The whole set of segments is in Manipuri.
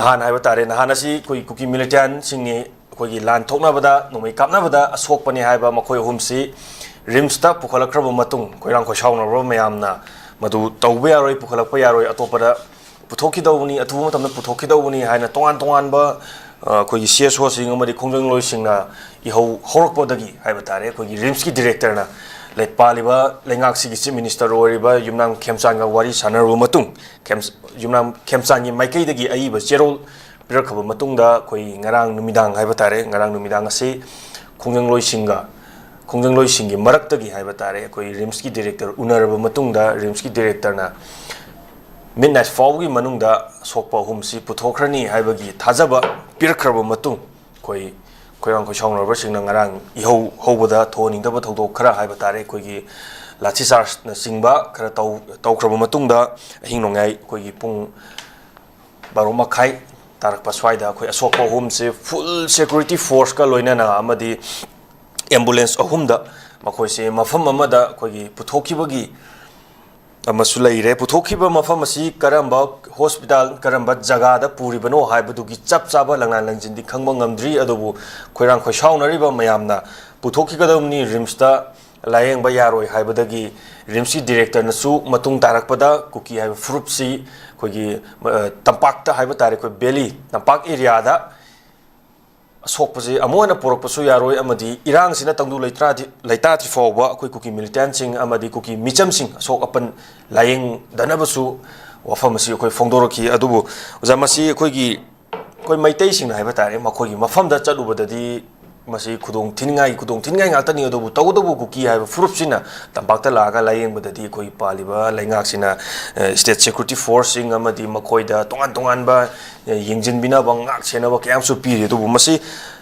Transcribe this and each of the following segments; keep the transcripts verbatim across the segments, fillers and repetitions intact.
ꯅꯍꯥꯟ ꯍꯥꯏꯕ ꯇꯥꯔꯦ, ꯅꯍꯥꯟ ꯑꯁꯤ ꯑꯩꯈꯣꯏ ꯀꯨꯀꯤ ꯃꯤꯂꯤꯇꯦꯟꯁꯤꯡꯅꯤ, ꯑꯩꯈꯣꯏꯒꯤ ꯂꯥꯟ ꯊꯣꯛꯅꯕꯗ, ꯅꯣꯡꯃꯩ ꯀꯥꯞꯅꯕꯗ ꯑꯁꯣꯛꯄꯅꯤ ꯍꯥꯏꯕ ꯃꯈꯣꯏ ꯑꯍꯨꯝꯁꯤ ꯔꯤꯝꯁꯇ ꯄꯨꯈꯠꯂꯛꯈ꯭ꯔꯕ ꯃꯇꯨꯡ, ꯈꯣꯏꯔꯥꯡ ꯈꯣꯏꯁꯥꯎꯅꯔꯕ ꯃꯌꯥꯝꯅ ꯃꯗꯨ ꯇꯧꯕ ꯌꯥꯔꯣꯏ, ꯄꯨꯈꯠꯂꯛꯄ ꯌꯥꯔꯣꯏ, ꯑꯇꯣꯞꯄꯗ ꯄꯨꯊꯣꯛꯈꯤꯗꯧꯕꯅꯤ, ꯑꯊꯨꯕ ꯃꯇꯝꯗ ꯄꯨꯊꯣꯛꯈꯤꯗꯧꯕꯅꯤ ꯍꯥꯏꯅ ꯇꯣꯉꯥꯟ ꯇꯣꯉꯥꯟꯕ, ꯑ, ꯑꯩꯈꯣꯏꯒꯤ ꯁꯤ ꯑꯦꯁ ꯑꯣꯁꯤꯡ ꯑꯃꯗꯤ ꯈꯣꯡꯖꯪꯂꯣꯏꯁꯤꯡꯅ ꯏꯍꯧ ꯍꯧꯔꯛꯄꯗꯒꯤ ꯍꯥꯏꯕ ꯇꯥꯔꯦ, ꯑꯩꯈꯣꯏꯒꯤ ꯔꯤꯝꯁꯀꯤ ꯗꯤꯔꯦꯛꯇꯔꯅ ꯂꯩ-, ꯄꯥꯜꯂꯤꯕ ꯂꯩꯉꯥꯛꯁꯤꯒꯤ ꯆꯤꯐ ꯃꯤꯅꯤꯁꯇꯔ ꯑꯣꯏꯔꯤꯕ ꯌꯨꯝꯅꯥꯝ ꯈꯦꯝꯆꯥꯟꯒ ꯋꯥꯔꯤ ꯁꯥꯟꯅꯔꯨꯕ ꯃꯇꯨꯡ, ꯈꯦꯝ-, ꯌꯨꯝꯅꯥꯝ ꯈꯦꯝꯆꯥꯟꯒꯤ ꯃꯥꯏꯀꯩꯗꯒꯤ ꯑꯏꯕ ꯆꯦꯔꯣꯜ ꯄꯤꯔꯛꯈ꯭ꯔꯕ ꯃꯇꯨꯡꯗ, ꯑꯩꯈꯣꯏ ꯉꯔꯥꯡ ꯅꯨꯃꯤꯗꯥꯡ ꯍꯥꯏꯕ ꯇꯥꯔꯦ, ꯉꯔꯥꯡ ꯅꯨꯃꯤꯗꯥꯡ ꯑꯁꯤ ꯈꯣꯡꯖꯪꯂꯣꯏꯁꯤꯡꯒ, ꯈꯣꯡꯖꯪꯂꯣꯏꯁꯤꯡꯒꯤ ꯃꯔꯛꯇꯒꯤ ꯍꯥꯏꯕ ꯇꯥꯔꯦ, ꯑꯩꯈꯣꯏ ꯔꯤꯝꯁꯀꯤ ꯗꯤꯔꯦꯛꯇꯔ ꯎꯅꯔꯕ ꯃꯇꯨꯡꯗ, ꯔꯤꯝꯁꯀꯤ ꯗꯤꯔꯦꯛꯇꯔꯅ ꯃꯤꯠ ꯅꯥꯏꯠ ꯐꯥꯎꯕꯒꯤ ꯃꯅꯨꯡꯗ ꯑꯁꯣꯛꯄ ꯑꯍꯨꯝꯁꯤ ꯄꯨꯊꯣꯛꯈ꯭ꯔꯅꯤ ꯍꯥꯏꯕꯒꯤ ꯊꯥꯖꯕ ꯄꯤꯔꯛꯈ꯭ꯔꯕ ꯃꯇꯨꯡ, ꯑꯩꯈꯣꯏ ꯈꯣꯏꯔꯥꯡ ꯈꯣꯏꯁꯥꯎꯅꯔꯕꯁꯤꯡꯅ ꯉꯔꯥꯡ ꯏꯍꯧ ꯍꯧꯕꯗ ꯊꯣꯛꯍꯟꯅꯤꯡꯗꯕ ꯊꯧꯗꯣꯛ ꯈꯔ ꯍꯥꯏꯕ ꯇꯥꯔꯦ, ꯑꯩꯈꯣꯏꯒꯤ ꯂꯥꯊꯤ ꯆꯥꯔꯖꯅꯆꯤꯡꯕ ꯈꯔ ꯇꯧ-, ꯇꯧꯈ꯭ꯔꯕ ꯃꯇꯨꯡꯗ, ꯑꯍꯤꯡ ꯅꯣꯡꯌꯥꯏ ꯑꯩꯈꯣꯏꯒꯤ ꯄꯨꯡ ꯕꯥꯔꯣ ꯃꯈꯥꯏ ꯇꯥꯔꯛꯄ ꯁ꯭ꯋꯥꯏꯗ ꯑꯩꯈꯣꯏ ꯑꯁꯣꯛꯄ ꯑꯍꯨꯝꯁꯦ ꯐꯨꯜ ꯁꯦꯀ꯭ꯌꯨꯔꯤꯇꯤ ꯐꯣꯔꯁꯀ ꯂꯣꯏꯅꯅ ꯑꯃꯗꯤ ꯑꯦꯝꯕꯨꯂꯦꯟꯁ ꯑꯍꯨꯝꯗ ꯃꯈꯣꯏꯁꯦ ꯃꯐꯝ ꯑꯃꯗ ꯑꯩꯈꯣꯏꯒꯤ ꯄꯨꯊꯣꯛꯈꯤꯕꯒꯤ ꯑꯃꯁꯨ ꯂꯩꯔꯦ꯫ ꯄꯨꯊꯣꯛꯈꯤꯕ ꯃꯐꯝ ꯑꯁꯤ ꯀꯔꯝꯕ ꯍꯣꯁꯄꯤꯇꯥꯜ, ꯀꯔꯝꯕ ꯖꯒꯥꯗ ꯄꯨꯔꯤꯕꯅꯣ ꯍꯥꯏꯕꯗꯨꯒꯤ ꯆꯞ ꯆꯥꯕ ꯂꯪꯂꯥꯟ ꯂꯪꯖꯤꯟꯗꯤ ꯈꯪꯕ ꯉꯝꯗ꯭ꯔꯤ, ꯑꯗꯨꯕꯨ ꯈꯣꯏꯔꯥꯡ ꯈꯣꯏꯁꯥꯎꯅꯔꯤꯕ ꯃꯌꯥꯝꯅ ꯄꯨꯊꯣꯛꯈꯤꯒꯗꯕꯅꯤ, ꯔꯤꯝꯁꯇ ꯂꯥꯌꯦꯡꯕ ꯌꯥꯔꯣꯏ ꯍꯥꯏꯕꯗꯒꯤ ꯔꯤꯝꯁꯀꯤ ꯗꯤꯔꯦꯛꯇꯔꯅꯁꯨ ꯃꯇꯨꯡ ꯇꯥꯔꯛꯄꯗ ꯀꯨꯀꯤ ꯍꯥꯏꯕ ꯐꯨꯔꯨꯞꯁꯤ ꯑꯩꯈꯣꯏꯒꯤ, ꯑ, ꯇꯝꯄꯥꯛꯇ ꯍꯥꯏꯕ ꯇꯥꯔꯦ, ꯑꯩꯈꯣꯏ ꯚꯦꯂꯤ ꯇꯝꯄꯥꯛ ꯑꯦꯔꯤꯌꯥꯗ ꯑꯁꯣꯛꯄꯁꯤ ꯑꯃꯨꯛ ꯍꯟꯅ ꯄꯨꯔꯛꯄꯁꯨ ꯌꯥꯔꯣꯏ, ꯑꯃꯗꯤ ꯏꯔꯥꯡꯁꯤꯅ ꯇꯪꯗꯨ ꯂꯩꯇꯥꯗꯤ-, ꯂꯩꯇꯥꯗ꯭ꯔꯤ ꯐꯥꯎꯕ ꯑꯩꯈꯣꯏ ꯀꯨꯀꯤ ꯃꯤꯂꯤꯇꯦꯟꯁꯤꯡ ꯑꯃꯗꯤ ꯀꯨꯀꯤ ꯃꯤꯆꯝꯁꯤꯡ ꯑꯁꯣꯛ ꯑꯄꯟ ꯂꯥꯌꯦꯡꯗꯅꯕꯁꯨ ꯋꯥꯐꯝ ꯑꯁꯤ ꯑꯩꯈꯣꯏ ꯐꯣꯡꯗꯣꯔꯛꯈꯤ꯫ ꯑꯗꯨꯕꯨ ꯑꯣꯖꯥ, ꯃꯁꯤ ꯑꯩꯈꯣꯏꯒꯤ, ꯑꯩꯈꯣꯏ ꯃꯩꯇꯩꯁꯤꯡꯅ ꯍꯥꯏꯕ ꯇꯥꯔꯦ, ꯃꯈꯣꯏꯒꯤ ꯃꯐꯝꯗ ꯆꯠꯂꯨꯕꯗꯗꯤ ꯃꯁꯤ ꯈꯨꯗꯣꯡ ꯊꯤꯅꯤꯡꯉꯥꯏ, ꯈꯨꯗꯣꯡ ꯊꯤꯅꯤꯡꯉꯥꯏ ꯉꯥꯛꯇꯅꯤ꯫ ꯑꯗꯨꯕꯨ ꯇꯧꯕꯇꯕꯨ ꯀꯨꯀꯤ ꯍꯥꯏꯕ ꯐꯨꯔꯨꯞꯁꯤꯅ ꯇꯝꯄꯥꯛꯇ ꯂꯥꯛꯑꯒ ꯂꯥꯌꯦꯡꯕꯗꯗꯤ ꯑꯩꯈꯣꯏꯒꯤ ꯄꯥꯜꯂꯤꯕ ꯂꯩꯉꯥꯛꯁꯤꯅ, ꯑ, ꯁ꯭ꯇꯦꯠ ꯁꯦꯀ꯭ꯌꯨꯔꯤꯇꯤ ꯐꯣꯔꯁꯁꯤꯡ ꯑꯃꯗꯤ ꯃꯈꯣꯏꯗ ꯇꯣꯉꯥꯟ ꯇꯣꯉꯥꯟꯕ, ꯑ, ꯌꯦꯡꯁꯤꯟꯕꯤꯅꯕ, ꯉꯥꯛ ꯁꯦꯟꯅꯕ ꯀꯌꯥ ꯑꯃꯁꯨ ꯄꯤꯔꯤ꯫ ꯑꯗꯨꯕꯨ ꯃꯁꯤ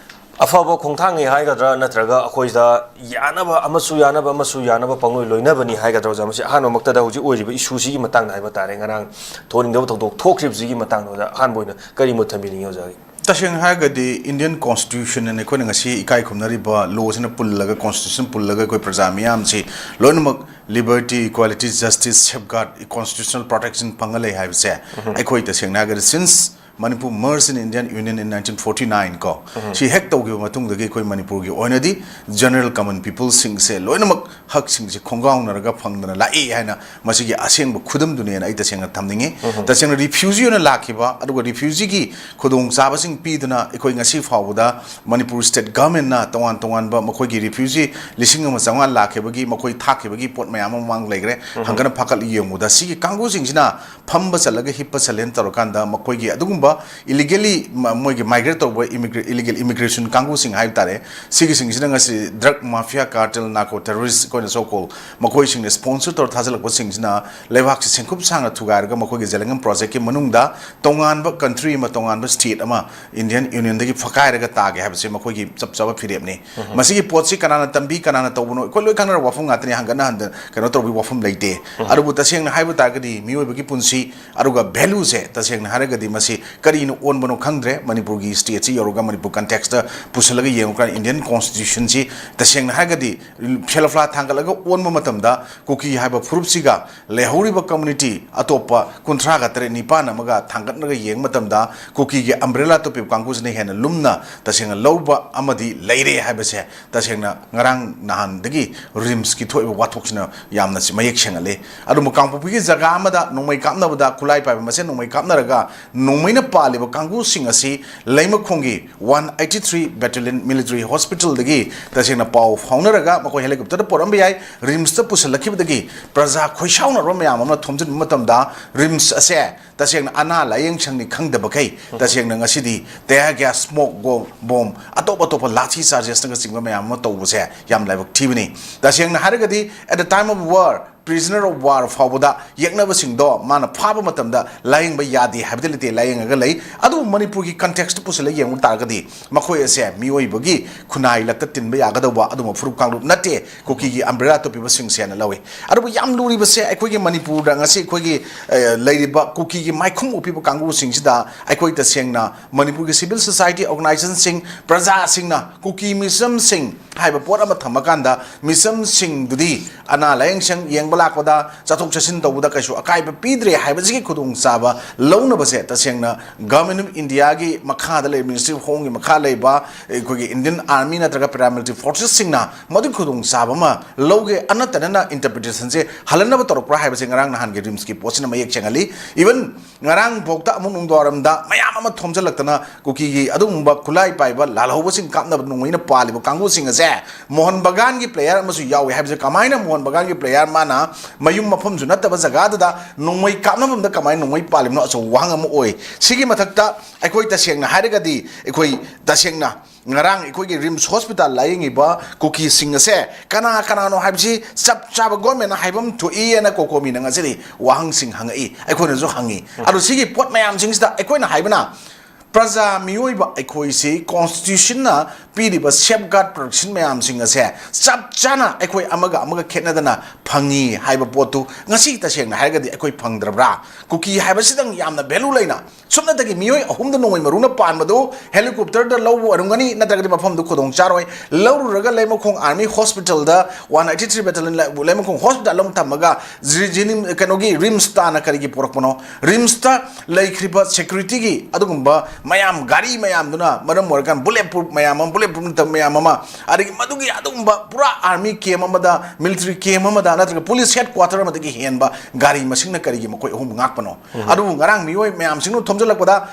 ꯑꯐꯕ ꯈꯣꯡꯊꯥꯡꯅꯤ ꯍꯥꯏꯒꯗ꯭ꯔꯥ, ꯅꯠꯇ꯭ꯔꯒ ꯑꯩꯈꯣꯏꯗ ꯌꯥꯅꯕ, ꯑꯃꯁꯨ ꯌꯥꯅꯕ, ꯑꯃꯁꯨ ꯌꯥꯅꯕ ꯄꯪꯂꯣꯏ ꯂꯣꯏꯅꯕꯅꯤ ꯍꯥꯏꯒꯗ꯭ꯔꯥ? ꯑꯣꯖꯥ, ꯃꯁꯤ ꯑꯍꯥꯟꯕꯃꯛꯇꯗ ꯍꯧꯖꯤꯛ ꯑꯣꯏꯔꯤꯕ ꯏꯁꯨꯁꯤꯒꯤ ꯃꯇꯥꯡꯗ ꯍꯥꯏꯕ ꯇꯥꯔꯦ, ꯉꯔꯥꯡ ꯊꯣꯛꯍꯟꯅꯤꯡꯗꯕ ꯊꯧꯗꯣꯛ ꯊꯣꯛꯈ꯭ꯔꯤꯕꯁꯤꯒꯤ ꯃꯇꯥꯡꯗ, ꯑꯣꯖꯥ, ꯑꯍꯥꯟꯕ ꯑꯣꯏꯅ ꯀꯔꯤ ꯃꯣꯠ ꯊꯝꯕꯤꯅꯤꯡꯉꯤ, ꯑꯣꯖꯥꯒꯤ? ꯇꯁꯦꯡꯅ ꯍꯥꯏꯔꯒꯗꯤ, ꯏꯟꯗꯤꯌꯟ ꯀꯣꯟꯁꯇꯤꯇ꯭ꯌꯨꯁꯟ ꯑꯅ ꯑꯩꯈꯣꯏꯅ ꯉꯁꯤ ꯏꯀꯥꯏ ꯈꯨꯝꯅꯔꯤꯕ ꯂꯣꯁꯤꯅ ꯄꯨꯜꯂꯒ, ꯀꯣꯟꯁꯇꯤꯇ꯭ꯌꯨꯁꯟ ꯄꯨꯜꯂꯒ ꯑꯩꯈꯣꯏ ꯄ꯭ꯔꯖꯥ ꯃꯤꯌꯥꯝꯁꯤ ꯂꯣꯏꯅꯃꯛ liberty, equality, justice, safeguard, constitutional protection ꯐꯪꯉ ꯂꯩ ꯍꯥꯏꯕꯁꯦ, ꯑꯩꯈꯣꯏ ꯇꯁꯦꯡꯅ ꯍꯥꯏꯔꯒꯗꯤ, since Manipur merged in Indian Union in nineteen forty nine ꯀꯣ, ꯁꯤ ꯍꯦꯛ ꯇꯧꯈꯤꯕ ꯃꯇꯨꯡꯗꯒꯤ ꯑꯩꯈꯣꯏ ꯃꯅꯤꯄꯨꯔꯒꯤ ꯑꯣꯏꯅꯗꯤ general common peopleꯁꯤꯡꯁꯦ ꯂꯣꯏꯅꯃꯛ ꯍꯛꯁꯤꯡꯁꯦ ꯈꯣꯡꯒꯥꯎꯅꯔꯒ ꯐꯪꯗꯅ ꯂꯥꯛꯏ ꯍꯥꯏꯅ ꯃꯁꯤꯒꯤ ꯑꯁꯦꯡꯕ ꯈꯨꯗꯝꯗꯨꯅꯦꯅ ꯑꯩ ꯇꯁꯦꯡꯅ ꯊꯝꯅꯤꯡꯉꯤ꯫ ꯇꯁꯦꯡꯅ refugee ꯑꯣꯏꯅ ꯂꯥꯛꯈꯤꯕ, ꯑꯗꯨꯒ refugeeꯒꯤ ꯈꯨꯗꯣꯡꯆꯥꯕꯁꯤꯡ ꯄꯤꯗꯨꯅ ꯑꯩꯈꯣꯏ ꯉꯁꯤ ꯐꯥꯎꯕꯗ ꯃꯅꯤꯄꯨꯔ state governmentꯅ ꯇꯣꯉꯥꯟ ꯇꯣꯉꯥꯟꯕ ꯃꯈꯣꯏꯒꯤ refugee ꯂꯤꯁꯤꯡ ꯑꯃ ꯆꯥꯝꯃꯉꯥ ꯂꯥꯛꯈꯤꯕꯒꯤ, ꯃꯈꯣꯏ ꯊꯥꯈꯤꯕꯒꯤ ꯄꯣꯠ ꯃꯌꯥꯝ ꯑꯃ ꯃꯃꯥꯡ ꯂꯩꯈ꯭ꯔꯦ꯫ ꯍꯪꯒꯠꯅ ꯐꯥꯒꯠꯂ ꯌꯦꯡꯕꯗ ꯁꯤꯒꯤ ꯀꯥꯡꯕꯨꯁꯤꯡꯁꯤꯅ ꯐꯝꯕ ꯆꯠꯂꯒ ꯍꯤꯞꯄ ꯆꯠꯂꯦꯅ ꯇꯧꯔꯀꯥꯟꯗ ꯃꯈꯣꯏꯒꯤ ꯑꯗꯨꯒꯨꯝꯕ illegally ꯃ-, ꯃꯣꯏꯒꯤ migrate ꯇꯧꯕ immigra-, illegal immigration ꯀꯥꯡꯕꯨꯁꯤꯡ ꯍꯥꯏꯕ ꯇꯥꯔꯦ, ꯁꯤꯒꯤꯁꯤꯡꯁꯤꯅ ꯉꯁꯤ drug mafia, cartel, narco terrorist, ꯑꯩꯈꯣꯏꯅ so called ꯃꯈꯣꯏꯁꯤꯡꯅ sponsor ꯇꯧꯔ ꯊꯥꯖꯤꯜꯂꯛꯄꯁꯤꯡꯁꯤꯅ ꯂꯩꯕꯥꯛꯁꯤ ꯁꯦꯡꯀꯨꯞ ꯁꯥꯡꯅ ꯊꯨꯒꯥꯏꯔꯒ ꯃꯈꯣꯏꯒꯤ ꯖꯦꯂꯦꯡꯉꯝ projectꯀꯤ ꯃꯅꯨꯡꯗ ꯇꯣꯉꯥꯟꯕ country ꯑꯃ, ꯇꯣꯉꯥꯟꯕ state ꯑꯃ Indian Unionꯗꯒꯤ ꯐꯀꯥꯏꯔꯒ ꯇꯥꯒꯦ ꯍꯥꯏꯕꯁꯤ ꯃꯈꯣꯏꯒꯤ ꯆꯞ ꯆꯥꯕ ꯐꯤꯔꯦꯞꯅꯤ꯫ ꯃꯁꯤꯒꯤ ꯄꯣꯠꯁꯤ ꯀꯅꯥꯅ ꯇꯝꯕꯤ, ꯀꯅꯥꯅ ꯇꯧꯕꯅꯣ, ꯑꯩꯈꯣꯏ ꯂꯣꯏ ꯈꯪꯅꯔꯕ ꯋꯥꯐꯝ ꯉꯥꯛꯇꯅꯤ, ꯍꯪꯒꯠꯅ ꯍꯟꯗ ꯀꯩꯅꯣ ꯇꯧꯕꯒꯤ ꯋꯥꯐꯝ ꯂꯩꯇꯦ꯫ ꯑꯗꯨꯕꯨ ꯇꯁꯦꯡꯅ ꯍꯥꯏꯕ ꯇꯥꯔꯒꯗꯤ ꯃꯤꯑꯣꯏꯕꯒꯤ ꯄꯨꯟꯁꯤ, ꯑꯗꯨꯒ valueꯁꯦ ꯇꯁꯦꯡꯅ ꯍꯥꯏꯔꯒꯗꯤ ꯃꯁꯤ ꯀꯔꯤꯅ ꯑꯣꯟꯕꯅꯣ ꯈꯪꯗ꯭ꯔꯦ꯫ ꯃꯅꯤꯄꯨꯔꯒꯤ stateꯁꯤ ꯌꯧꯔꯒ ꯃꯅꯤꯄꯨꯔ contextꯇ ꯄꯨꯁꯤꯜꯂꯒ ꯌꯦꯡꯉꯨꯀꯥꯟꯗ Indian Constitutionꯁꯤ ꯇꯁꯦꯡꯅ ꯍꯥꯏꯔꯒꯗꯤ ꯐꯦꯂꯐꯂꯥ ꯊꯥꯡꯒꯠꯂꯒ ꯑꯣꯟꯕ ꯃꯇꯝꯗ ꯀꯨꯀꯤ ꯍꯥꯏꯕ ꯐꯨꯔꯨꯞꯁꯤꯒ ꯂꯩꯍꯧꯔꯤꯕ community ꯑꯇꯣꯞꯄ ꯀꯨꯟꯊ꯭ꯔꯥꯒ ꯇꯔꯦꯠ ꯅꯤꯄꯥꯟ ꯑꯃꯒ ꯊꯥꯡꯒꯠꯅꯔꯒ ꯌꯦꯡꯕ ꯃꯇꯝꯗ ꯀꯨꯀꯤꯒꯤ umbrella ꯇꯣꯄꯤꯕ ꯀꯥꯡꯕꯨꯁꯤꯅ ꯍꯦꯟꯅ ꯂꯨꯝꯅ ꯇꯁꯦꯡꯅ ꯂꯧꯕ ꯑꯃꯗꯤ ꯂꯩꯔꯦ ꯍꯥꯏꯕꯁꯦ ꯇꯁꯦꯡꯅ ꯉꯔꯥꯡ ꯅꯍꯥꯟꯗꯒꯤ RIMSꯀꯤ ꯊꯣꯛꯏꯕ ꯋꯥꯊꯣꯛꯁꯤꯅ ꯌꯥꯝꯅ ꯁꯤ ꯃꯌꯦꯛ ꯁꯦꯡꯍꯜꯂꯤ꯫ ꯑꯗꯨꯕꯨ ꯀꯥꯡꯄꯣꯛꯄꯤꯒꯤ ꯖꯒꯥ ꯑꯃꯗ ꯅꯣꯡꯃꯩ ꯀꯥꯞꯅꯕꯗ, ꯈꯨꯠꯂꯥꯏ ꯄꯥꯏꯕ ꯃꯁꯦꯟ ꯅꯣꯡꯃꯩ ꯀꯥꯞꯅꯔꯒ ꯅꯣꯡꯃꯩꯅ ꯄꯥꯜꯂꯤꯕ ꯀꯥꯡꯕꯨꯁꯤꯡ ꯑꯁꯤ ꯂꯩꯃꯈꯣꯡꯒꯤ one eighty three Battalion Military Hospitalꯗꯒꯤ ꯇꯁꯦꯡꯅ ꯄꯥꯎ ꯐꯥꯎꯅꯔꯒ ꯃꯈꯣꯏ helicopterꯗ ꯄꯣꯔꯛꯑꯝꯕ ꯌꯥꯏ꯫ RIMSꯇ ꯄꯨꯁꯤꯜꯂꯛꯈꯤꯕꯗꯒꯤ ꯄ꯭ꯔꯖꯥ ꯈꯣꯏꯁꯥꯎꯅꯔꯕ ꯃꯌꯥꯝ ꯑꯃ ꯊꯣꯝꯖꯤꯟꯕ ꯃꯇꯝꯗ RIMS ꯑꯁꯦ ꯇꯁꯦꯡꯅ ꯑꯅꯥ ꯂꯥꯌꯦꯡ ꯁꯪꯅꯤ ꯈꯪꯗꯕꯈꯩ ꯇꯁꯦꯡꯅ ꯉꯁꯤꯗꯤ tear gas, smoke bomb, ꯑꯇꯣꯞ ꯑꯇꯣꯞꯄ ꯂꯥꯊꯤ chargesꯅꯒꯆꯤꯡꯕ ꯃꯌꯥꯝ ꯑꯃ ꯇꯧꯕꯁꯦ ꯌꯥꯝ ꯂꯥꯏꯕꯛ ꯊꯤꯕꯅꯤ꯫ ꯇꯁꯦꯡꯅ ꯍꯥꯏꯔꯒꯗꯤ at the time of war, prisoner of war ꯐꯥꯎꯕꯗ ꯌꯦꯛꯅꯕꯁꯤꯡꯗꯣ ꯃꯥꯅ ꯐꯥꯕ ꯃꯇꯝꯗ ꯂꯥꯌꯦꯡꯕ ꯌꯥꯗꯦ ꯍꯥꯏꯕꯗꯤ ꯂꯩꯇꯦ, ꯂꯥꯌꯦꯡꯉꯒ ꯂꯩ꯫ ꯑꯗꯨꯕꯨ ꯃꯅꯤꯄꯨꯔꯒꯤ contextꯇ ꯄꯨꯁꯤꯜꯂꯒ ꯌꯦꯡꯕ ꯇꯥꯔꯒꯗꯤ ꯃꯈꯣꯏ ꯑꯁꯦ ꯃꯤꯑꯣꯏꯕꯒꯤ ꯈꯨꯟꯅꯥꯏ ꯂꯛꯇ ꯇꯤꯟꯕ ꯌꯥꯒꯗꯧꯕ ꯑꯗꯨꯝꯕ ꯐꯨꯔꯨꯞ ꯀꯥꯡꯂꯨꯞ ꯅꯠꯇꯦ꯫ ꯀꯨꯀꯤꯒꯤ umbrella ꯇꯣꯄꯤꯕꯁꯤꯡꯁꯦꯅ ꯂꯧꯏ꯫ ꯑꯗꯨꯕꯨ ꯌꯥꯝ ꯂꯨꯔꯤꯕꯁꯦ ꯑꯩꯈꯣꯏꯒꯤ ꯃꯅꯤꯄꯨꯔꯗ ꯉꯁꯤ ꯑꯩꯈꯣꯏꯒꯤ, ꯑ, ꯂꯩꯔꯤꯕ ꯀꯨꯀꯤꯒꯤ ꯃꯥꯏꯈꯨꯝ ꯎꯞꯄꯤꯕ ꯀꯥꯡꯕꯨꯁꯤꯡꯁꯤꯗ ꯑꯩꯈꯣꯏ ꯇꯁꯦꯡꯅ ꯃꯅꯤꯄꯨꯔꯒꯤ civil society organizationꯁꯤꯡ, ꯄ꯭ꯔꯖꯥꯁꯤꯡꯅ ꯀꯨꯀꯤ ꯃꯤꯆꯝꯁꯤꯡ ꯍꯥꯏꯕ ꯄꯣꯠ ꯑꯃ ꯊꯝꯃꯀꯥꯟꯗ ꯃꯤꯆꯝꯁꯤꯡꯗꯨꯗꯤ ꯑꯅꯥ ꯂꯥꯌꯦꯡ ꯁꯪ ꯌꯦꯡꯕ ꯂꯥꯛꯄꯗ, ꯆꯠꯊꯣꯛ ꯆꯠꯁꯤꯟ ꯇꯧꯕꯗ ꯀꯩꯁꯨ ꯑꯀꯥꯏꯕ ꯄꯤꯗ꯭ꯔꯦ ꯍꯥꯏꯕꯁꯤꯒꯤ ꯈꯨꯗꯣꯡꯆꯥꯕ ꯂꯧꯅꯕꯁꯦ ꯇꯁꯦꯡꯅ Government of India ꯒꯤ ꯃꯈꯥꯗ ꯂꯩ, Ministry of Home ꯒꯤ ꯃꯈꯥ ꯂꯩꯕ ꯑꯩꯈꯣꯏꯒꯤ Indian Army ꯅꯠꯇ꯭ꯔꯒ paramilitary forces ꯁꯤꯡꯅ ꯃꯗꯨꯒꯤ ꯈꯨꯗꯣꯡꯆꯥꯕ ꯑꯃ ꯂꯧꯒꯦ, ꯑꯅꯠꯇꯅꯅ interpretation ꯁꯦ ꯍꯜꯍꯟꯅꯕ ꯇꯧꯔꯛꯄ꯭ꯔꯥ ꯍꯥꯏꯕꯁꯦ ꯉꯔꯥꯡ ꯅꯍꯥꯟꯒꯤ RIMS ꯀꯤ ꯄꯣꯠꯁꯤꯅ ꯃꯌꯦꯛ ꯁꯦꯡꯍꯜꯂꯤ꯫ Even ꯉꯔꯥꯡ ꯐꯥꯎꯗ ꯑꯃꯨꯛ ꯅꯨꯡꯗꯥꯡꯋꯥꯏꯔꯝꯗ ꯃꯌꯥꯝ ꯑꯃ ꯊꯣꯝꯖꯤꯜꯂꯛꯇꯅ ꯀꯨꯀꯤꯒꯤ ꯑꯗꯨꯒꯨꯝꯕ ꯈꯨꯠꯂꯥꯏ ꯄꯥꯏꯕ ꯂꯥꯜꯍꯧꯕꯁꯤꯡ ꯀꯥꯞꯅꯕ ꯅꯣꯡꯃꯩꯅ ꯄꯥꯜꯂꯤꯕ ꯀꯥꯡꯕꯨꯁꯤꯡ ꯑꯁꯦ ꯃꯣꯍꯟ ꯕꯒꯥꯟꯒꯤ player ꯑꯃꯁꯨ ꯌꯥꯎꯏ ꯍꯥꯏꯕꯁꯦ ꯀꯃꯥꯏꯅ ꯃꯣꯍꯟ ꯕꯒꯥꯟꯒꯤ player ꯃꯥꯅ ꯃꯌꯨꯝ ꯃꯐꯝꯁꯨ ꯅꯠꯇꯕ ꯖꯒꯥꯗꯨꯗ ꯅꯣꯡꯃꯩ ꯀꯥꯞꯅꯐꯝꯗ ꯀꯃꯥꯏꯅ ꯅꯣꯡꯃꯩ ꯄꯥꯜꯂꯤꯕꯅꯣ ꯑꯆꯧꯕ ꯋꯥꯍꯪ ꯑꯃ ꯑꯣꯏ꯫ ꯁꯤꯒꯤ ꯃꯊꯛꯇ ꯑꯩꯈꯣꯏ ꯇꯁꯦꯡꯅ ꯍꯥꯏꯔꯒꯗꯤ ꯑꯩꯈꯣꯏ ꯇꯁꯦꯡꯅ ꯉꯔꯥꯡ ꯑꯩꯈꯣꯏꯒꯤ RIMS hospital ꯂꯥꯏꯌꯦꯡꯉꯤꯕ ꯀꯨꯀꯤꯁꯤꯡ ꯑꯁꯦ ꯀꯅꯥ ꯀꯅꯥꯅꯣ ꯍꯥꯏꯕꯁꯤ ꯆꯞ ꯆꯥꯕ government ꯅ ꯍꯥꯏꯕ ꯑꯃ ꯊꯣꯛꯏ ꯍꯥꯏꯅ ꯀꯣꯀꯣꯃꯤꯅ ꯉꯁꯤꯗꯤ ꯋꯥꯍꯪꯁꯤꯡ ꯍꯪꯉꯛꯏ, ꯑꯩꯈꯣꯏꯅꯁꯨ ꯍꯪꯉꯤ꯫ ꯑꯗꯣ ꯁꯤꯒꯤ ꯄꯣꯠ ꯃꯌꯥꯝꯁꯤꯡꯁꯤꯗ ꯑꯩꯈꯣꯏꯅ ꯍꯥꯏꯕꯅ ꯄ꯭ꯔꯖꯥ ꯃꯤꯑꯣꯏꯕ ꯑꯩꯈꯣꯏꯁꯤ constitution ꯅ ꯄꯤꯔꯤꯕ safeguard protection ꯃꯌꯥꯝꯁꯤꯡ ꯑꯁꯦ ꯆꯞ ꯆꯥꯅ ꯑꯩꯈꯣꯏ ꯑꯃꯒ ꯑꯃꯒ ꯈꯦꯠꯅꯗꯅ ꯐꯪꯉꯤ ꯍꯥꯏꯕ ꯄꯣꯠꯇꯨ ꯉꯁꯤ ꯇꯁꯦꯡꯅ ꯍꯥꯏꯔꯒꯗꯤ ꯑꯩꯈꯣꯏ ꯐꯪꯗ꯭ꯔꯕ꯭ꯔꯥ? ꯀꯨꯀꯤ ꯍꯥꯏꯕꯁꯤꯗꯪ ꯌꯥꯝꯅ value ꯂꯩꯅ ꯁꯨꯞꯅꯇꯒꯤ ꯃꯤꯑꯣꯏ ꯑꯍꯨꯝꯗ ꯅꯣꯡꯃꯩ ꯃꯔꯨꯅ ꯄꯥꯟꯕꯗꯨ helicopter ꯗ ꯂꯧꯕ ꯑꯣꯏꯔꯝꯒꯅꯤ, ꯅꯠꯇ꯭ꯔꯒꯗꯤ ꯃꯐꯝꯗꯨ ꯈꯨꯗꯣꯡ ꯆꯥꯔꯣꯏ꯫ ꯂꯧꯔꯨꯔꯒ ꯂꯩꯃꯈꯣꯡ Army Hospital ꯗ, one eighty three Battalion ꯂꯩ-, ꯂꯩꯃꯈꯣꯡ hospital ꯑꯃ ꯊꯝꯃꯒ ꯖꯤ-, ꯖꯤꯅꯤꯝ-, ꯀꯩꯅꯣꯒꯤ RIMS ꯇꯥꯅ ꯀꯔꯤꯒꯤ ꯄꯨꯔꯛꯄꯅꯣ? RIMS ꯇ ꯂꯩꯈ꯭ꯔꯤꯕ security ꯒꯤ ꯑꯗꯨꯒꯨꯝꯕ ꯃꯌꯥꯝ, ꯒꯥꯔꯤ ꯃꯌꯥꯝꯗꯨꯅ ꯃꯔꯝ ꯑꯣꯏꯔꯀꯥꯟꯗ bullet proof ꯃꯌꯥꯝ ꯑꯃ, bullet proof ꯅꯠꯇꯕ ꯃꯌꯥꯝ ꯑꯃ, ꯑꯗꯒꯤ ꯃꯗꯨꯒꯤ ꯑꯗꯨꯒꯨꯝꯕ ꯄꯨꯔꯥ army camp ꯑꯃꯗ, military camp ꯑꯃꯗ, ꯅꯠꯇ꯭ꯔꯒ police headquarter ꯑꯃꯗꯒꯤ ꯍꯦꯟꯕ ꯒꯥꯔꯤ ꯃꯁꯤꯡꯅ ꯀꯔꯤꯒꯤ ꯃꯈꯣꯏ ꯑꯍꯨꯝ ꯉꯥꯛꯄꯅꯣ? ꯑꯗꯨꯕꯨ ꯉꯔꯥꯡ ꯃꯤꯑꯣꯏ ꯃꯌꯥꯝꯁꯤꯡꯗꯨ ꯊꯣꯝꯖꯤꯜꯂꯛꯄꯗ